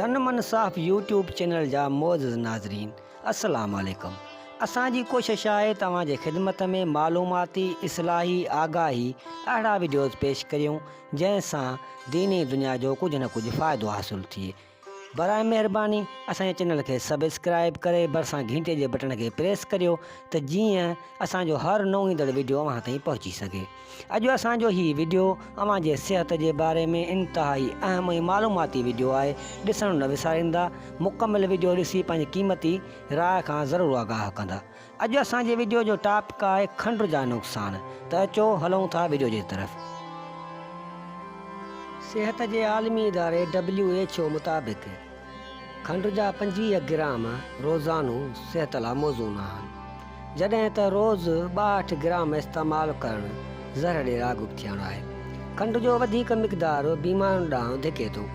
تن من صاف يوٽيوب چينل جا معزز ناظرين السلام عليڪم اسان جي ڪوشش آهي ته اوهان جي خدمت ۾ معلوماتي اصلاحي آگاهي اهڙا وڊيوز پيش ڪريون جنهن سان دين ۽ دنيا جو ڪجهه نه ڪجهه فائدو حاصل ٿئي براء مهرباني اسان جي چينل کي سبسڪرائيب ڪري ڀرسان گهنٽي جي بٽڻ کي پريس ڪريو ته جيئن اسان جو هر نئون ايندڙ وڊيو اوهان تائين پهچي سگهي. اڄ اسان جو هي وڊيو اوهان جي صحت جي باري ۾ انتهائي اهم ۽ معلوماتي وڊيو آهي ڏسڻ نه وساريندا مڪمل وڊيو ڏسي پنهنجي قيمتي راء کان ضرور آگاهه ڪندا. اڄ اسان جي وڊيو جو ٽاپڪ آهي کنڊ جا نقصان ته اچو هلون ٿا وڊيو جي طرف. صحت جي عالمي اداري ڊبليو ايڇ او مطابق کنڊ جا 25 گرام روزانو صحت لا موزون آهن جڏهن ته روز 62 گرام استعمال ڪرڻ زهر ڏي راغب ٿيڻ آهي. کنڊ جو وڌيڪ مقدار بيمارين ڏانهن ڌڪي ٿو.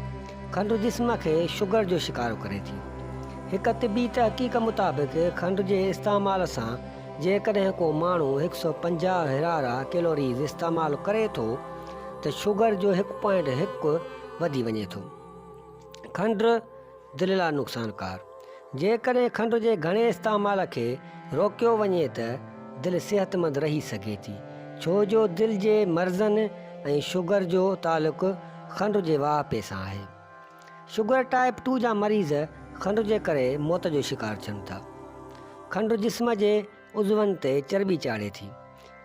کنڊ جسم کي شگر جو شڪار ڪري ٿي. هڪ طبي تحقيق مطابق کنڊ جي استعمال سان جيڪڏهن ڪو ماڻهو هڪ سئو 50 حرارا، ڪيلوريز، استعمال ڪري ٿو ته شگر جو هڪ پوائنٽ هڪ وڌي وڃي ٿو. کنڊ دل لاء نقصانڪار. جيڪڏهن کنڊ جي گهڻي استعمال کي روڪيو وڃي ته دل صحتمند رهي سگهي ٿي ڇو جو دل جي مرضن ۽ شگر جو تعلق کنڊ جي واهپي سان آهي. شگر ٽائپ ٽو جا مريض کنڊ جي ڪري موت جو شڪار ٿين ٿا. کنڊ جسم جي عضون تي چرٻي چاڙهي ٿي.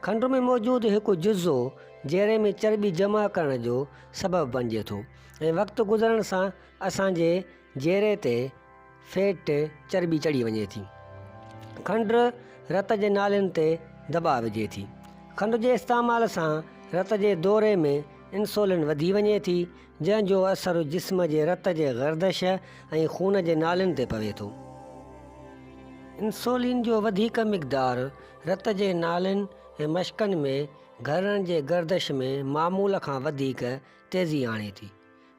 کنڊ ۾ موجود هڪ جزو جيري ۾ چرٻي جمع ڪرڻ جو سبب بڻجي ٿو ۽ وقت گذرڻ سان اسان جي جيري تي فيٽ، چرٻي، چڙهي وڃي ٿي. کنڊ رت جي نالين تي دٻاء وجهي ٿي. کنڊ جي استعمال سان رت جي دوري ۾ انسولين وڌي وڃي ٿي، جنهن جو اثر جسم جي رت جي گردش ۽ خون جي نالين تي پوي ٿو. انسولين جو وڌيڪ مقدار رت جي نالين ۽ مشڪن ۾ گهرڙن جي گردش ۾ معمول کان وڌيڪ تيزي آڻي ٿي.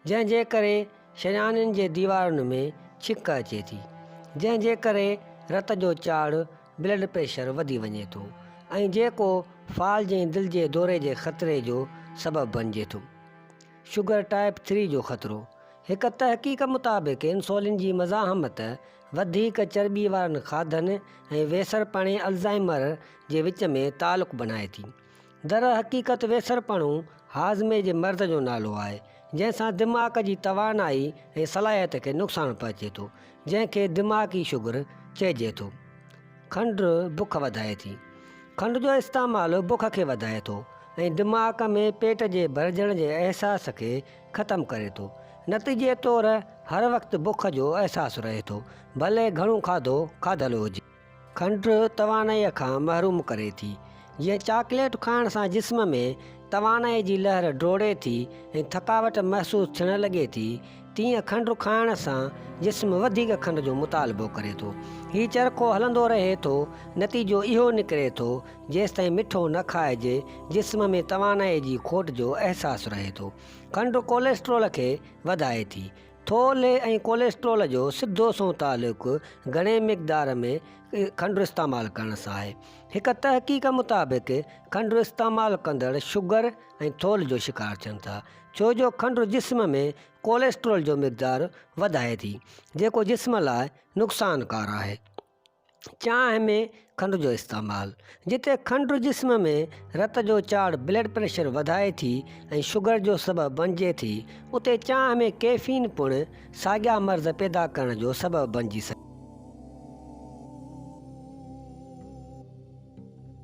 جنهن جي ڪري شريانين جي ديوارن ۾ ڇڪ اچي ٿي، جنهن جي ڪري رت جو چاڙهه، بلڊ پريشر، وڌي وڃي ٿو ۽ جيڪو فالج ۽ دل جي دوري جي خطري جو سبب بڻجي ٿو. شگر ٽائپ ٿري جو خطرو، هڪ تحقيق مطابق انسولين جي مزاحمت وڌيڪ چرٻي وارن کاڌن ۽ ويسرپڻي، الزائمر، جي وچ ۾ تعلق بڻائي ٿي. درحقيقت ويسرپڻو هاضمي جي مرض جو نالو آهي، جنهن سان دماغ جي توانائي ۽ صلاحيت کي نقصان پهچي ٿو، جنهن کي دماغي شگر چئجي ٿو. کنڊ بک وڌائي ٿي. کنڊ جو استعمال بک کي وڌائي ٿو ۽ دماغ ۾ پيٽ جي ڀرجڻ جي احساس کي ختم ڪري ٿو. نتيجي طور هر وقت بک جو احساس رهي ٿو، ڀلي گهڻو کاڌو کاڌل هجي. کنڊ توانائيء کان محروم ڪري ٿي. جيئن چاڪليٽ کائڻ سان جسم ۾ توانائيء جي لهر ڊوڙي ٿي ۽ ٿڪاوٽ محسوس ٿيڻ لڳي ٿي، تيئن کنڊ کائڻ سان جسم وڌيڪ کنڊ جو مطالبو ڪري ٿو. هي چرخو هلندو رهي ٿو، نتيجو اهو نڪري ٿو، جيستائين مٺو نه کائجي، جسم ۾ توانائيء جي کوٽ جو احساس رهي ٿو. کنڊ ڪوليسٽرول کي وڌائي ٿي. ٿولهي ۽ ڪوليسٽرول جو سڌو سنئون تعلق گهڻي مقدار ۾ کنڊ استعمال ڪرڻ سان آهي. هڪ تحقيق مطابق کنڊ استعمال ڪندڙ شگر ۽ ٿولهه جو شڪار ٿين ٿا ڇو جو کنڊ جسم ۾ ڪوليسٽرول جو مقدار وڌائي ٿي جيڪو جسم لاء نقصانڪار آهي. چانهه ۾ کنڊ جو استعمال، جتي کنڊ جسم ۾ رت جو چاڙهه بلڊ پريشر وڌائي ٿي ۽ شگر جو سبب بڻجي ٿي، اتي چانهه ۾ ڪيفين پڻ ساڳيا مرض پيدا ڪرڻ جو سبب بڻجي سگهي.